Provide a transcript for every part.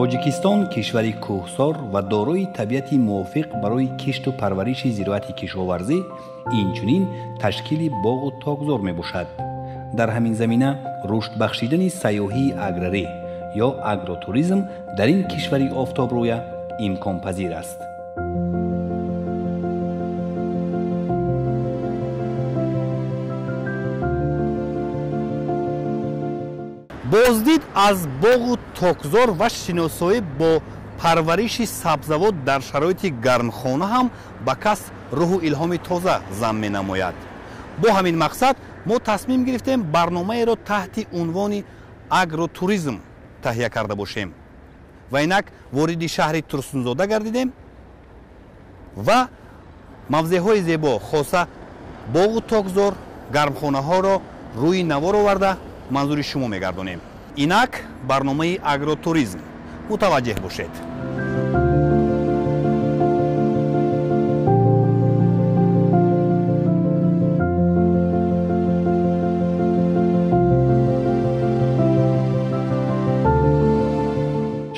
Тоҷикистон кишвари кӯҳсор ва дорои табиати мувофиқ барои кишту парвариши зироати кишоварзӣ, инчунин ташкили боғу токзор мебошад. Дар ҳамин замина рушд бахшидани сайёҳии аграрӣ ё агротуризм дар ин кишвари офтобрӯя имконпазир аст. Боздид аз боғу токзор ва шиносоӣ бо парвариши сабзавот дар шароити гармхона ҳам ба кас рӯҳу илҳоми тоза зам менамояд. Бо ҳамин мақсад мо тасмим гирифтем барномаеро таҳти унвони агротуризм таҳия карда бошем. Ва инак вориди шаҳри Турсунзода гардидем ва мавзеъҳои зебо, хоса боғу токзор, гармхонаҳоро рӯи навор оварда манзури шумо мегардонем. Инак барномаи агротуризм. Мутаваҷҷеҳ бошед.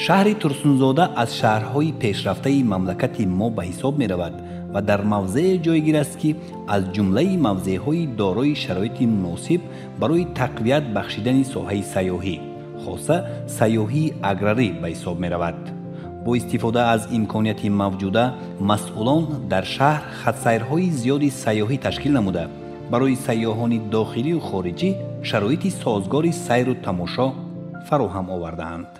Шаҳри Турсунзода аз шаҳрҳои пешрафтаи мамлакати мо ба ҳисоб меравад ва дар мавзее ҷойгир аст, ки аз ҷумлаи мавзеъҳои дорои шароити муносиб барои тақвият бахшидани соҳаи сайёҳӣ, хоса сайёҳии аграрӣ ба ҳисоб меравад. Бо истифода аз имконияти мавҷуда масъулон дар шаҳр хатсайрҳои зиёди сайёҳӣ ташкил намуда, барои сайёҳони дохилию хориҷӣ шароити созгори сайру тамошо фароҳам овардаанд.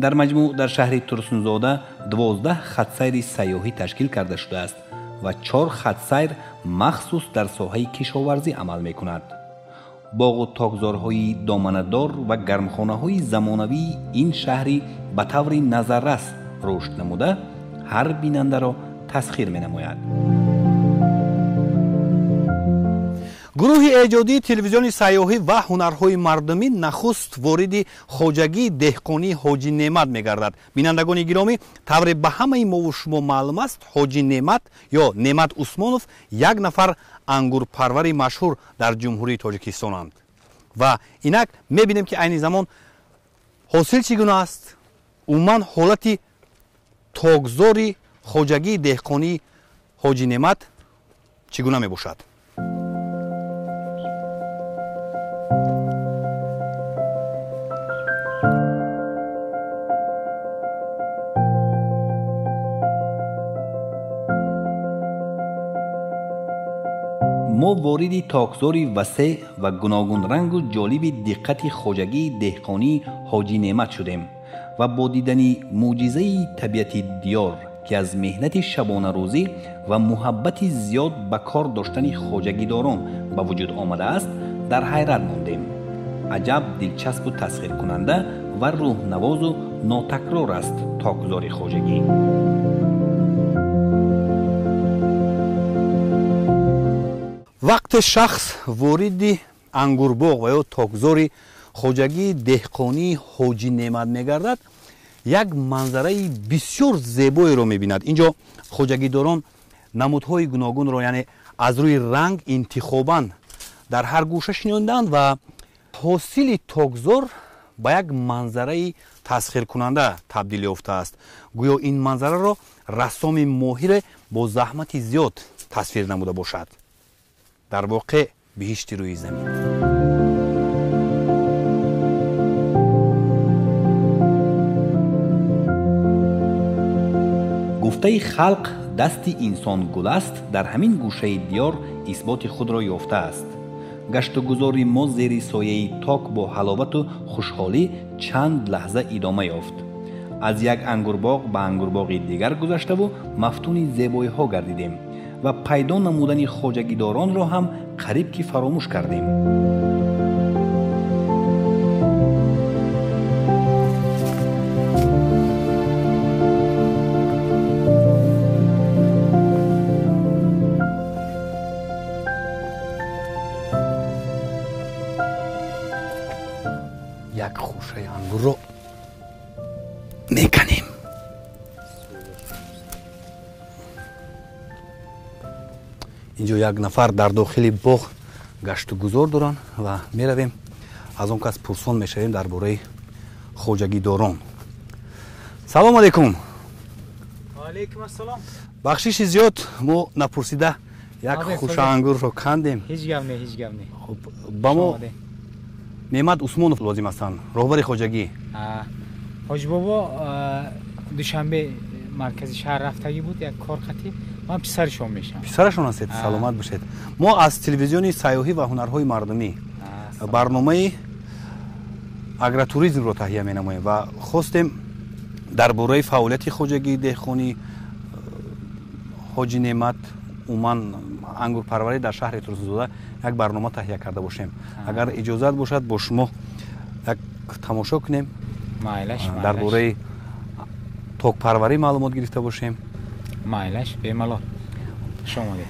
Дар маҷмӯъ дар шаҳри Турсунзода 12 хатсайри сайёҳӣ ташкил карда шудааст ва 4 хатсайр махсус дар соҳаи кишоварзӣ амал мекунад. Боғу токзорҳои доманадор ва гармхонаҳои замонавии ин шаҳри ба таври назаррас рушд намуда, ҳар бинандаро тасхир менамояд. Гурӯҳи эҷодии телевизиони сайёҳӣ ва ҳунарҳои мардумӣ нахуст вориди хоҷагии деҳқонии Ҳоҷи Неъмат мегардад. Бинандагони гиромӣ, тавре ба ҳамаи мову шумо маълум аст, Ҳоҷи Неъмат ё Неъмат Усмонов як нафар ангурпарвари машҳур дар Ҷумҳурии Тоҷикистонанд. Ва инак мебинем, ки айни замон ҳосил чӣ гуна аст, умуман ҳолати токзори хоҷагии деҳқонии Ҳоҷи Неъмат чӣ гуна мебошад. Мо вориди токзори васеъ ва гуногунрангу ҷолиби диққати хоҷагии деҳқонии Ҳоҷи Неъмат шудем ва бо дидани мӯъҷизаи табиати диёр, ки аз меҳнати шабонарӯзӣ ва муҳаббати зиёд ба кор доштани хоҷагидорон ба вуҷуд омадааст, дар ҳайрат мондем. Аҷаб дилчаспу тасхиркунанда ва рӯҳнавозу нотакрор аст токзори хоҷагӣ. Вақте шахс вориди ангурбоғ ва ё токзори хоҷагии деҳқонии Ҳоҷи Неъмат мегардад, як манзараи бисёр зебоеро мебинад. Инҷо хоҷагидорон намудҳои гуногунро, яъне аз рӯи ранг интихобан дар ҳар гӯша шинонданд ва ҳосили токзор ба як манзараи тасхиркунанда табдил ёфтааст. Гӯё ин манзараро рассоми моҳире бо заҳмати зиёд тасвир намуда бошад. Дар воқеъ биҳишти рӯи замин. Гуфтаи халқ дасти инсон гул аст, дар ҳамин гӯшаи диёр исботи худро ёфтааст. Гаштугузори мо зери сояи ток бо ҳаловату хушҳолӣ чанд лаҳза идома ёфт. Аз як ангурбоғ ба ангурбоғи дигар гузаштаву мафтуни зебоиҳо гардидем ва пайдо намудани хоҷагидоронро ҳам қариб ки фаромӯш кардем. Як хӯшаи ангурро меканем. Инҷо як нафар дар дохили боғ гашту гузор доранд ва меравем аз он кас пурсон мешавем дар бораи хоҷагидорон. Салом алейкум. Алейкум ассалом. Бахшиши зиёд, мо напурсида як хуша ангурро кандем. Ҳеҷ гап не, ҳеҷ гап не. Хуб, ба мо Неъмат Усмонов лозим ҳастанд, роҳбари хоҷагӣ. Ҳоҷибобо Душанбе маркази шаҳр рафтагӣ буд, як кор қатӣ. Ман писарашон мешавам. Писарашон ҳастед? Саломат бошед. Мо аз телевизиони сайёҳӣ ва ҳунарҳои мардумӣ барномаи агротуризмро таҳия менамоем ва хостем дар бораи фаъолияти хоҷагии деҳқонӣ ҳоҷи Неъмат, умуман ангурпарварӣ дар шаҳри Турсунзода як барнома таҳия карда бошем. Агар иҷозат бошад, бо шумо як тамошо кунем, дар бораи токпарварӣ маълумот гирифта бошем. Майлаш, бемалол. Хуш омадед.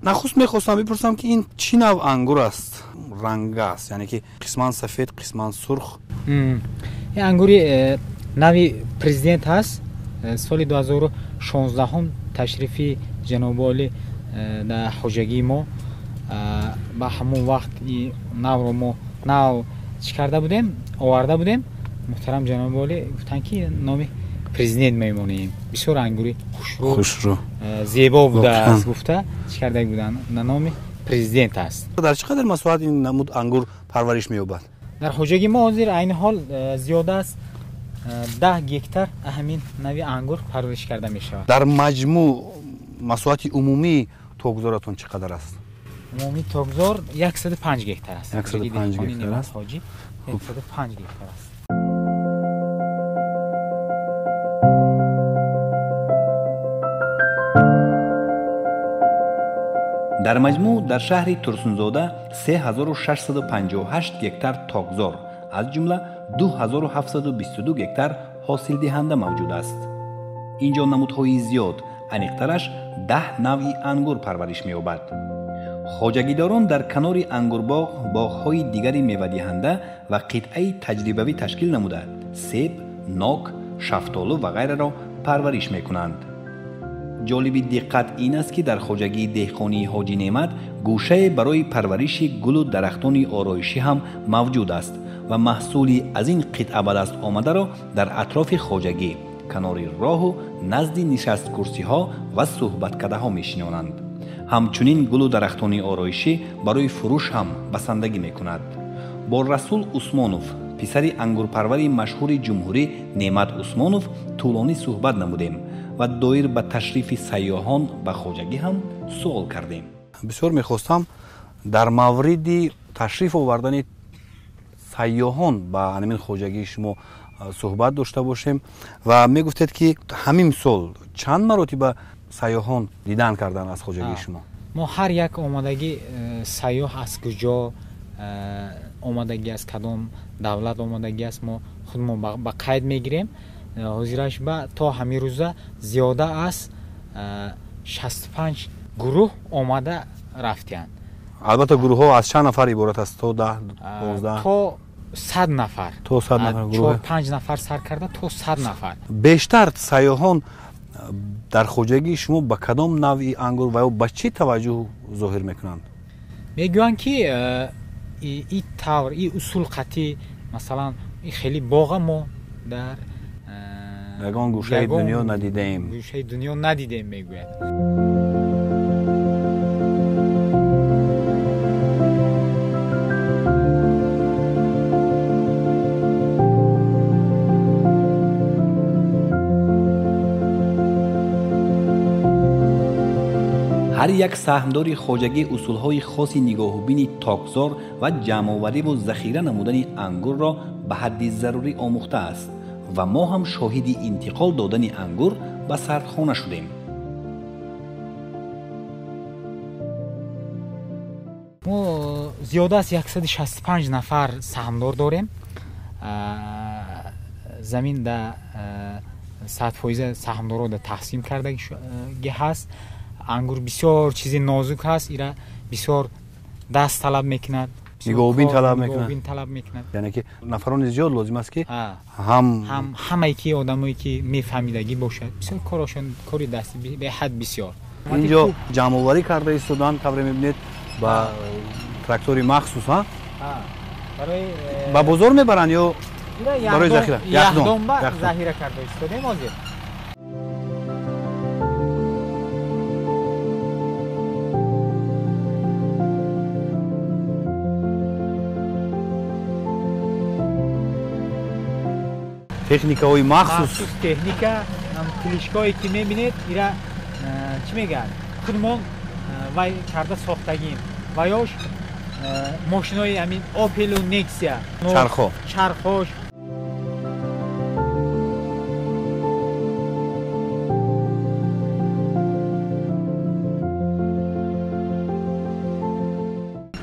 Нахуст мехостам бипурсам, ки ин чӣ нав ангур аст? Ранга аст, яъне ки қисман сафед, қисман сурх. Ин ангури нави президент ҳаст. Соли 2016 ташрифи ҷаноби олӣ дар хоҷагии мо, ба ҳамон вақт навро мо нав чӣ карда будем, оварда будем. Муҳтарам ҷаноби олӣ гуфтанд, ки номи президент мемонем. Бисёр ангури хушрӯ, зебо будааст, гуфта чӣ карда буданд, на номи президент аст. Дар чӣ қадар масоҳат ин намуд ангур парвариш меёбад? Дар хоҷагии мо ҳозир айни ҳол зиёда аст 10 гектар ҳамин нави ангур парвариш карда мешавад. Дар маҷмӯъ масоҳати умумии токзоратон чӣ қадар аст? Умумии токзор 105 гектар аст. 105 гектар аст. Ҳоҷӣ 105 гектар аст. Дар маҷмӯъ дар шаҳри Турсунзода 3658 гектар токзор, аз ҷумла 2722 гектар ҳосилдиҳанда мавҷуд аст. Инҷо намудҳои зиёд, аниқтараш 10 навъи ангур парвариш меёбад. Хоҷагидорон дар канори ангурбоғ боғҳои дигари мевадиҳанда ва қитъаи таҷрибавӣ ташкил намуда, себ, нок, шафтолу ва ғайраро парвариш мекунанд. Ҷолиби диққат ин аст, ки дар хоҷагии деҳқонии ҳоҷи Неъмат гӯшае барои парвариши гулу дарахтони ороишӣ ҳам мавҷуд аст ва маҳсули аз ин қитъа ба даст омадаро дар атрофи хоҷагӣ, канори роҳу назди нишасткурсиҳо ва суҳбаткадаҳо мешинонанд. Ҳамчунин гулу дарахтони ороишӣ барои фурӯш ҳам басандагӣ мекунад. Бо Расул Усмонов, писари ангурпарвари машҳури ҷумҳурӣ Неъмат Усмонов, тӯлонӣ суҳбат намудем ва доир ба ташрифи сайёҳон ба хоҷагӣ ҳам суол кардем. Бисёр мехостам дар мавриди ташриф овардани сайёҳон ба ҳамин хоҷагии шумо суҳбат дошта бошем ва мегуфтед, ки ҳамин сол чанд маротиба сайёҳон дидан кардан аз хоҷагии шумо? Мо ҳар як омадагӣ сайёҳ аз куҷо омадагӣ, аз кадом давлат омадагӣ аст, мо худмо ба қайд мегирем. Ҳозираш ба то ҳамин рӯза зиёда аз 65 гурӯҳ омада рафтиянд. Албатта, гурӯҳҳо аз чанд нафар иборат аст? То 10, 15? То 100 нафар. То 100 нафар гурӯҳ. 4-5 нафар сар карда то 100 нафар. Бештар сайёҳон дар хоҷагии шумо ба кадом навъи ангур ва ё ба чӣ таваҷҷӯҳ зоҳир мекунанд? Мегӯянд, ки и тавр, и усул қатӣ, масалан, и хеле боға мо дар ягон гӯшаи дунё надидаем. Гӯшаи дунё надидем, мегӯяд. Ҳар як саҳмдори хоҷагӣ усулҳои хоси нигоҳубини токзор ва ҷамъовариву захира намудани ангурро ба ҳадди зарурӣ омӯхтааст ва мо ҳам шоҳиди интиқол додани ангур ба сардхона шудем. Мо зиёда аз 165 нафар саҳмдор дорем. Замин да 100% саҳмдорро да тақсим кардагӣ ҳаст. Ангур бисёр чизи нозук ҳаст, ира бисёр даст талаб мекунад, нигоҳубин талаб мекунад. Нигоҳубин талаб мекунад. Яъне ки нафарони зиёд лозим аст, ки ҳам ҳамае ки одамое ки мефаҳмидагӣ бошад, бисёр корашон кори дасти беҳад бисёр. Инҷо ҷамъоварӣ карда истоданд, тавре мебинед, ба трактори махсус, ҳа? Ба бозор мебаранд ё барои захира? Яхдон ба захира карда истодем ҳозир. Техникаҳои махсус, техника, клишкое ки мебинед, ира чӣ мегӯяд, худмон вай карда сохтагим. Ва ёш мошинои ҳамин Опелу Нексия, чархҳо, чархҳош.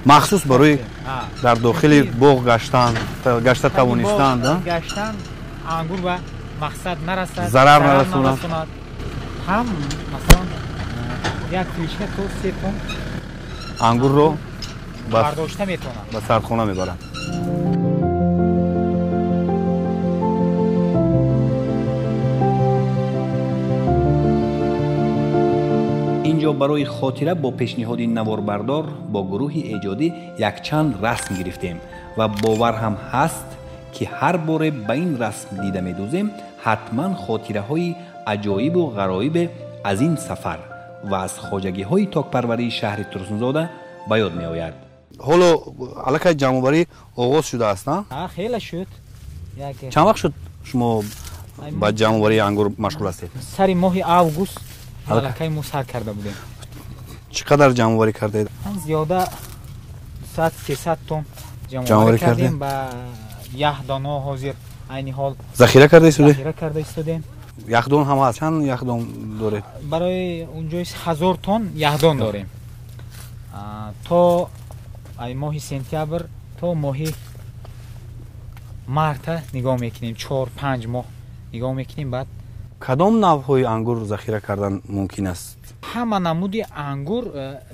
Махсус барои дар дохили боғ гаштан, гашта тавонистан, гаштан, ангур ба мақсад нарасад, зарар нарасонад. Ҳам масалан як клишка то 3 тонн ангурро бардошта метавонад, ба сардхона мебарад. Инҷо барои хотира бо пешниҳоди наворбардор бо гурӯҳи эҷодӣ якчанд расм гирифтем ва бовар ҳам ҳаст ки ҳар боре ба ин расм дида медӯзем, ҳатман хотираҳои аҷоибу ғароибе аз ин сафар ва аз хоҷагиҳои токпарварии шаҳри Турсунзода ба ёд меояд. Ҳоло аллакай ҷамъоварӣ оғоз шудааст, на? Хеле шуд. Чанд вақт шуд шумо ба ҷамъоварии ангур машғул ҳастед? Сари моҳи август аллакай мо сар карда будем. Чӣ қадар ҷамъоварӣ кардаед? Зиёда 200-300 тонн ҷамъоварӣ кардем. Ба яхдонҳо ҳозир айни ҳол захира карда истодед? Захира карда истодем. Яхдон ҳам ҳаст? Чанд яхдон доред? Барои унҷои 1000 тонн яхдон дорем. То моҳи сентябр то моҳи марта нигоҳ мекунем, 4-5 моҳ нигоҳ мекунем. Баъд кадом навъҳои ангур захира кардан мумкин аст? Ҳама намуди ангур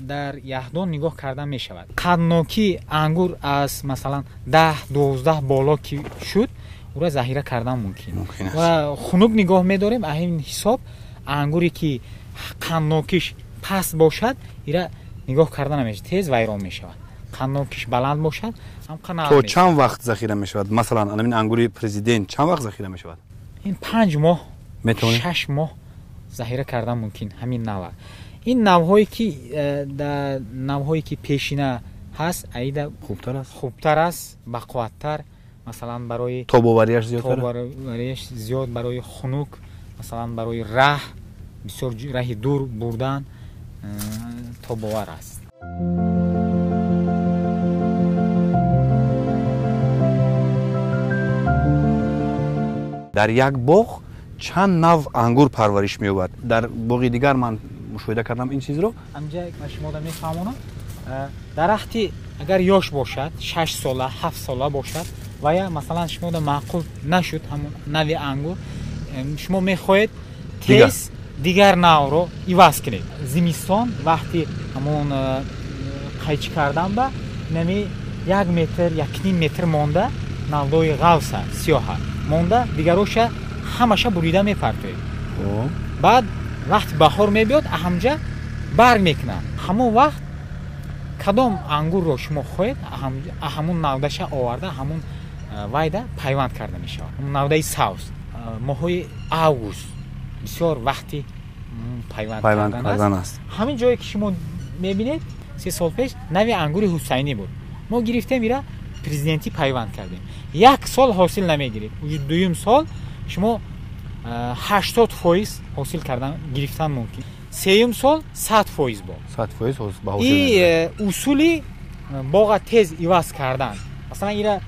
дар яхдон нигоҳ кардан мешавад. Қаднокии ангур аз масалан 10-12 боло ки шуд, ӯра захира кардан мумкин ва хунук нигоҳ медорем. Ҳамин ҳисоб ангуре ки қанднокиш паст бошад, ира нигоҳ карда намешавад, тез вайрон мешавад. Қанднокиш баланд бошад, ҳам қанал. То чанд вақт захира мешавад? Масалан, ҳамин ангури президент чанд вақт захира мешавад? Ин 5 моҳ, 6 моҳ захира кардан мумкин ҳамин нава. Ин навҳое ки дар навҳое ки пешина ҳаст, аида хубтар аст, хубтар аст, бақувваттар, масалан барои тобоварияш зиёдтар, тобоварияш зиёд, барои хунук, масалан барои раҳ, бисёр раҳи дур бурдан тобовар аст. Дар як боғ чанд нав ангур парвариш меёбад? Дар боғи дигар ман мушоҳида кардам ин чизро. Ҳамҷа ман шумода мефаҳмонам. Дарахти агар ёш бошад, 6 сола, 7 сола бошад ва я масалан шумода маъқул нашуд ҳамон нави ангур, шумо мехоҳед тез дигар навро иваз кунед. Зимистон вақти ҳамон қайчӣ кардан ба нами 1 метр, 1.5 метр монда навдои ғавса сиёҳа монда, дигароша ҳамаша бурида мепартоед. Баъд вақти баҳор мебиёд, ҳамҷа барг мекунад. Ҳамон вақт кадом ангурро шумо хоҳед, ҳамон навдаша оварда, ҳамон вайда пайванд карда мешавад. Ҳамон навдаи савз. Моҳҳои август бисёр вақти пайванд кардан аст. Ҳамин ҷое ки шумо мебинед, 3 сол пеш нави ангури Ҳусайнӣ буд. Мо гирифтем, ира президентӣ пайванд кардем. 1 сол ҳосил намегиред. Дуюм сол шумо 80% ҳосил кардан гирифтан мумкин. Сеюм сол 100% бо. 100% ба ҳосил. И усули боға тез иваз кардан. Масалан, ира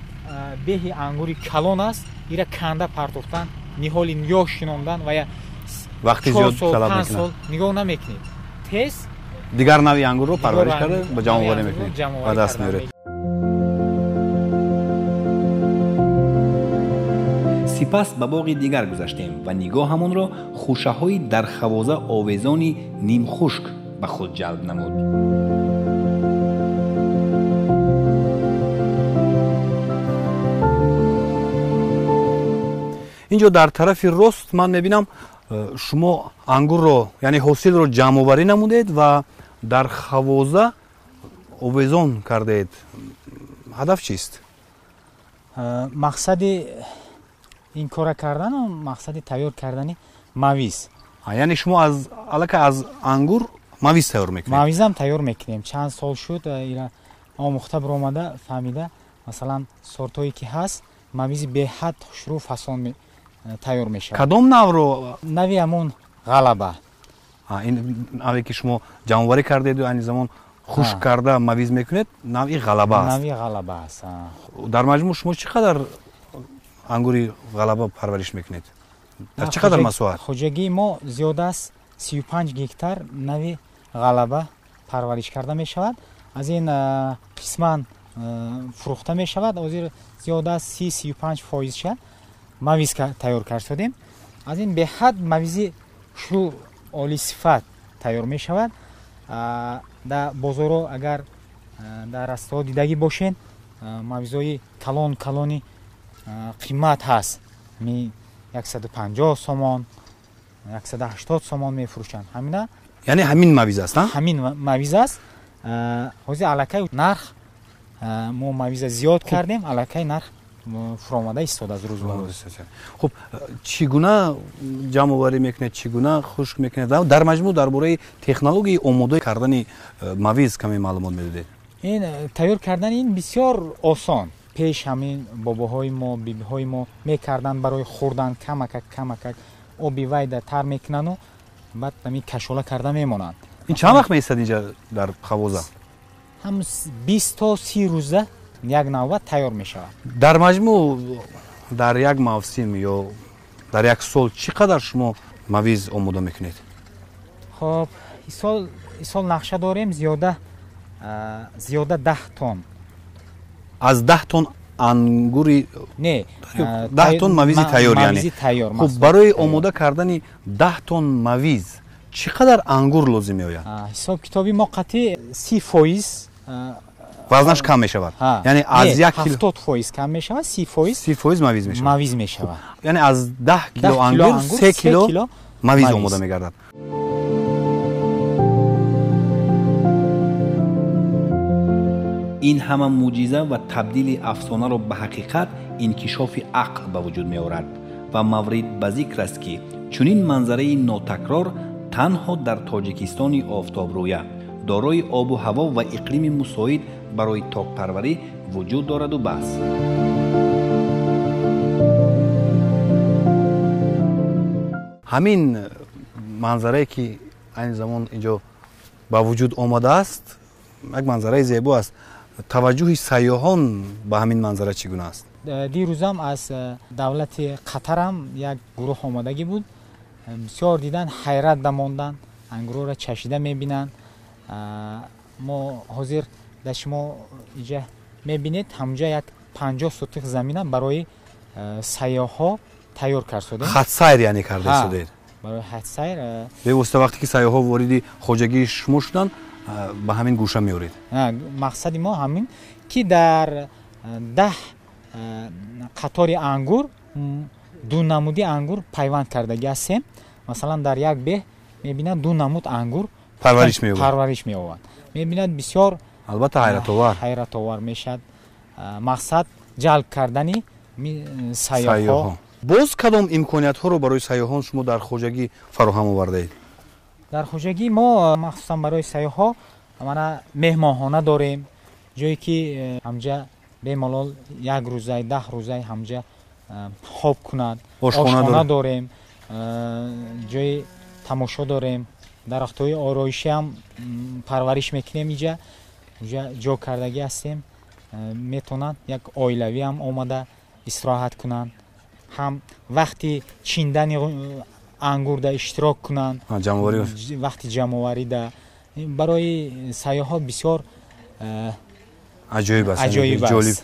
беҳи ангури калон аст, ира канда партофтан, ниҳоли ёш шинондан ва я вақти зиёд талаб мекунад. Сол нигоҳ намекунед. Тез дигар нави ангурро парвариш карда ба ҷамъоварӣ мекунед, ба даст меоред. Сипас ба боғи дигар гузаштем ва нигоҳамонро хӯшаҳои дар хавоза овезони нимхушк ба худ ҷалб намуд. Инҷо дар тарафи рост ман мебинам Шумо ангурро, яъне ҳосилро ҷамъоварӣ намудед ва дар хавоза овезон кардаед. Ҳадаф чист? Мақсади ин кора кардан мақсади тайёр кардани мавиз. Яъне шумо аллакай аз ангур мавиз тайёр мекунед? Мавизам тайёр мекунем. Чанд сол шуд ира омӯхта биромада фаҳмида, масалан сортҳое ки ҳаст, мавизи беҳад хушрӯ фасон тайёр мешавад. Кадом навро? Нави ҳамон ғалаба. Ин наве ки шумо ҷамъоварӣ кардеду айни замон хушк карда мавиз мекунед, навъи ғалаба аст. Нави ғалаба аст. Дар маҷмӯъ шумо чӣ қадар ангури ғалаба парвариш мекунед? Дар чӣ қадар масоҳат? Хоҷагии мо зиёда аз 35 гектар нави ғалаба парвариш карда мешавад. Аз ин қисман фурӯхта мешавад. Ҳозир зиёда аз 30-35 фоизша мавиз тайёр кардем. Аз ин беҳад мавизи хушрӯ олисифат тайёр мешавад. Дар бозоро агар дар растаҳо дидагӣ бошед, мавизҳои калон калони қимат ҳаст. 150 сомон, 180 сомон мефурӯшанд. Ҳамина яъне ҳамин мавиз аст, ҳамин мавиз аст. Ҳозир аллакай нарх мо мавиза зиёд кардем, аллакай нарх фуромада истода аз рӯз ба рӯз. Хуб, чӣ гуна ҷамъоварӣ мекунед, чӣ гуна хушк мекунед? Дар маҷмӯъ дар бораи технологияи омода кардани мавиз каме маълумот медодед. Ин тайёр кардани ин бисёр осон. Пеш ҳамин бобоҳои мо, бибиҳои мо мекарданд барои хӯрдан, камакак камакак оби вайда тар мекунану баъд ҳамин кашола карда мемонанд. Ин чанд вақт меистад инҷа дар хавоза? Ҳам 20 то 30 рӯза як навбат тайёр мешавад. Дар маҷмӯъ дар як мавсим ё дар як сол чӣ қадар шумо мавиз омода мекунед? Хоб, исол нақша дорем зиёда 10 тонн. Аз 10 тонн ангури не, 10 тонн мавизи тайёр, яъне. Хуб, барои омода кардани 10 тонн мавиз чӣ қадар ангур лозим меояд? Ҳисоб китоби мо қатъи 30% вазнаш кам мешавад. Яъне аз 1 кило 70% кам мешавад, 30% 30% мавиз мешавад. Мавиз мешавад. Яъне аз 10 кило ангур 3 кило мавиз омода мегардад. Ин ҳама мӯъҷиза ва табдили афсонаро ба ҳақиқат инкишофи ақл ба вуҷуд меорад ва маврид ба зикр аст, ки чунин манзараи нотакрор танҳо дар Тоҷикистони офтобрӯя дорои обу ҳаво ва иқлими мусоид барои токпарварӣ вуҷуд дораду бас. Ҳамин манзарае ки айни замон инҷо ба вуҷуд омадааст, як манзараи зебо аст. Таваҷҷӯҳи сайёҳон ба ҳамин манзара чӣ гуна аст? Дирӯзам аз давлати Қатарам як гурӯҳ омадагӣ буд. Бисёр дидан ҳайрат дамонданд, ангурҳоро чашида мебинанд. Мо ҳозир дар шумо инҷа мебинед, ҳамҷа як 50 сотих замина барои сайёҳҳо тайёр кард шудем. Хатсайр яъне карда шудед? Барои хатсайр. Бевосита вақте ки сайёҳҳо вориди хоҷагии шумо шуданд, ба ҳамин гӯша меоред. Мақсади мо ҳамин ки дар 10 қатори ангур ду намуди ангур пайванд кардагӣ ҳастем. Масалан, дар як беҳ мебинад ду намуд ангур парвариш меёбад. Мебинад бисёр албатта ҳайратовар мешавад. Мақсад ҷалб кардани сайёҳҳо. Боз кадом имкониятҳоро барои сайёҳон шумо дар хоҷагӣ фароҳам овардаед? Дар хоҷагии мо махсусан барои сайёҳҳо мана меҳмонхона дорем, ҷое ки ҳамҷа бемалол як рӯзай, 10 рӯзай ҳамҷа хоб кунад. Ошхона дорем, ҷои тамошо дорем, дарахтҳои ороишӣ ҳам парвариш мекунем. Инҷа ҷо кардагӣ ҳастем, метавонанд як оилавӣ ҳам омада истироҳат кунанд, ҳам вақти чиндани ангурда иштирок кунанд, вақти ҷамъоварида. Барои сайёҳҳо бисёр аҷоиб аст.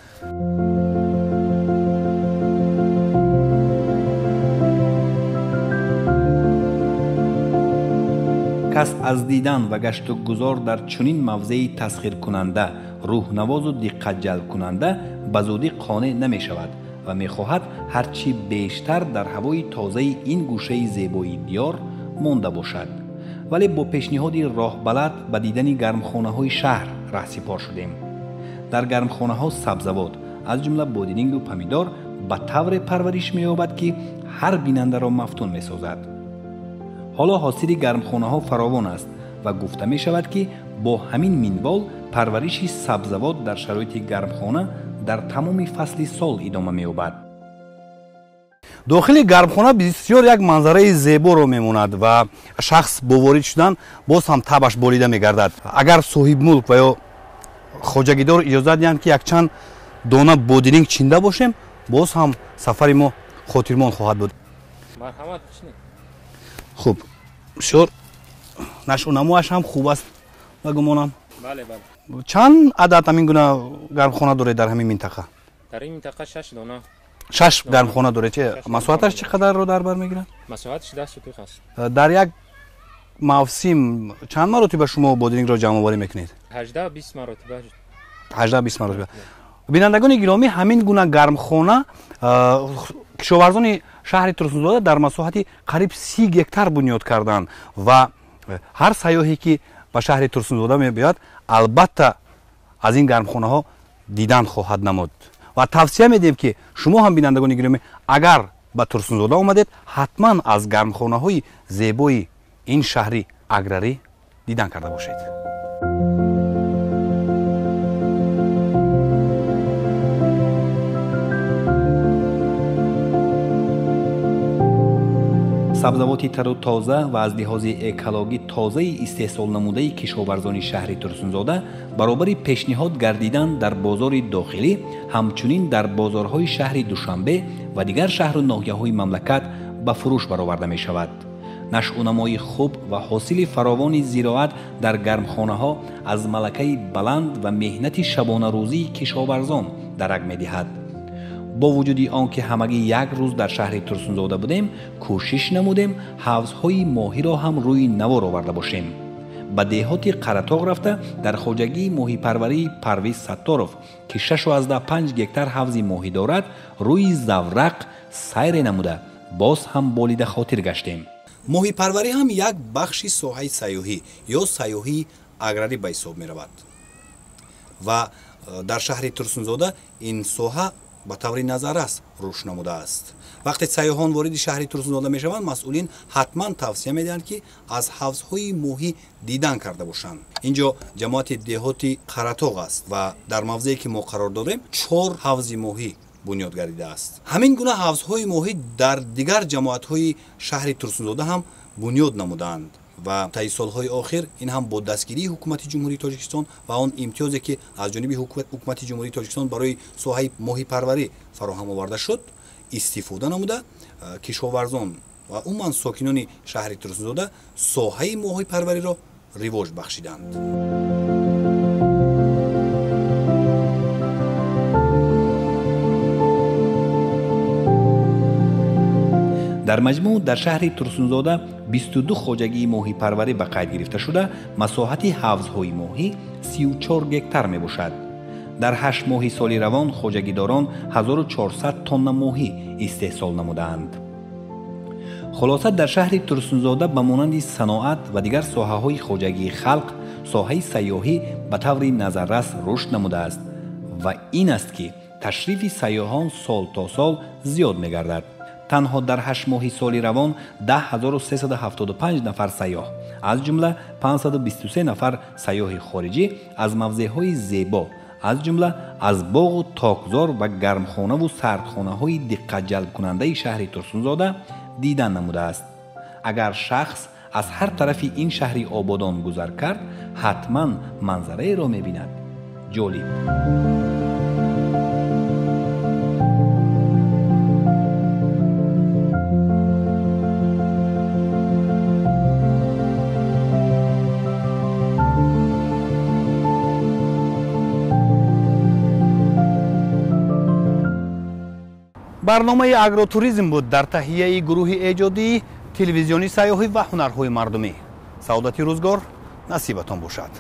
Кас аз дидан ва гашту гузор дар чунин мавзеи тасхиркунанда, рӯҳнавозу диққатҷалбкунанда ба зудӣ қонеъ намешавад ва мехоҳад ҳарчи бештар дар ҳавои тозаи ин гӯшаи зебои диёр монда бошад. Вале бо пешниҳоди роҳбалад ба дидани гармхонаҳои шаҳр раҳсипор шудем. Дар гармхонаҳо сабзавот, аз ҷумла бодирингу помидор, ба тавре парвариш меёбад, ки ҳар бинандаро мафтун месозад. Ҳоло ҳосили гармхонаҳо фаровон аст ва гуфта мешавад, ки бо ҳамин минвол парвариши сабзавот дар шароити гармхона дар тамоми фасли сол идома меёбад. Дохили гармхона бисёр як манзараи зеборо мемонад ва шахс бо ворид шудан боз ҳам табаш болида мегардад. Агар соҳибмулк ва ё хоҷагидор иҷозат диҳанд, ки якчанд дона бодиринг чинда бошем, боз ҳам сафари мо хотирмон хоҳад буд. Марҳамат, чинед. Хуб, бисёр нашъунамоаш ҳам хуб аст ба гумонам. Бале, бале. Чанд адад ҳамин гуна гармхона доред дар ҳамин минтақа? Дар ин минтақа 6 дона. 6 гармхона доред. Че масоҳаташ чӣ қадарро дар бар мегирад? Масоҳаташ 10 сотих аст. Дар як мавсим чанд маротиба шумо бодирингро ҷамъоварӣ мекунед? 18-20 маротиба. 18-20 маротиба. Бинандагони гиромӣ, ҳамин гуна гармхона кишоварзони шаҳри Турсунзода дар масоҳати қариб 30 гектар бунёд карданд ва ҳар сайёҳе ки ба шаҳри Турсунзода мебиёяд, албатта аз ин гармхонаҳо дидан хоҳад намуд. Ва тавсия медиҳем, ки шумо ҳам, бинандагони гиромӣ, агар ба Турсунзода омадед, ҳатман аз гармхонаҳои зебои ин шаҳри аграрӣ дидан карда бошед. Сабзавоти тару тоза ва аз лиҳози экологӣ тозаи истеҳсолнамудаи кишоварзони шаҳри Турсунзода баробари пешниҳод гардидан дар бозори дохилӣ, ҳамчунин дар бозорҳои шаҳри Душанбе ва дигар шаҳру ноҳияҳои мамлакат ба фурӯш бароварда мешавад. Нашъунамои хуб ва ҳосили фаровони зироат дар гармхонаҳо аз малакаи баланд ва меҳнати шабонарӯзии кишоварзон дарак медиҳад. Бо вуҷуди он ки ҳамагӣ як рӯз дар шаҳри Турсунзода будем, кӯшиш намудем ҳавзҳои моҳиро ҳам рӯи навор оварда бошем. Ба деҳоти Қаратоғ рафта дар хоҷагии моҳипарварии Парвиз Сатторов, ки 6,5 гектар ҳавзи моҳӣ дорад, рӯи заврақ сайре намуда боз ҳам болида хотир гаштем. Моҳипарварӣ ҳам як бахши соҳаи сайёҳӣ ё сайёҳии аграрӣ ба ҳисоб меравад ва дар шаҳри Турсунзода ин соҳа ба таври назаррас рушд намудааст. Вақте сайёҳон вориди шаҳри Турсунзода мешаванд, масъулин ҳатман тавсия медиҳанд, ки аз ҳавзҳои моҳӣ дидан карда бошанд. Инҷо ҷамоати деҳоти Қаратоғ аст ва дар мавзее ки мо қарор дорем 4 ҳавзи моҳӣ бунёд гардидааст. Ҳамин гуна ҳавзҳои моҳӣ дар дигар ҷамоатҳои шаҳри Турсунзода ҳам бунёд намудаанд ва таи солҳои охир ин ҳам бо дастгирии ҳукумати Ҷумҳурии Тоҷикистон ва он имтиёзе ки аз ҷониби ҳукумати Ҷумҳурии Тоҷикистон барои соҳаи моҳипарварӣ фароҳам оварда шуд, истифода намуда кишоварзон ва умуман сокинони шаҳри Турсунзода соҳаи моҳипарвариро ривоҷ бахшиданд. Дар маҷмӯъ дар шаҳри Турсунзода 22 хоҷагии моҳипарварӣ ба қайд гирифта шуда, масоҳати ҳавзҳои моҳӣ 34 гектар мебошад. Дар 8 моҳи соли равон хоҷагидорон 1400 тонна моҳӣ истеҳсол намудаанд. Хулоса, дар шаҳри Турсунзода ба монанди саноат ва дигар соҳаҳои хоҷагии халқ, соҳаи сайёҳӣ ба таври назаррас рушд намудааст ва ин аст, ки ташрифи сайёҳон сол то сол зиёд мегардад. Танҳо дар 8 моҳи соли равон 10375 нафар сайёҳ, аз ҷумла 523 нафар сайёҳи хориҷӣ аз мавзеъҳои зебо, аз ҷумла аз боғу токзор ва гармхонаву сардхонаҳои диққатҷалбкунандаи шаҳри Турсунзода дидан намудааст. Агар шахс аз ҳар тарафи ин шаҳри ободон гузар кард, ҳатман манзараеро мебинад. Ҷолиб. Барномаи агротуризм буд дар таҳияи гурӯҳи эҷодии телевизиони сайёҳӣ ва ҳунарҳои мардумӣ. Саодати рӯзгор насибатон бошад.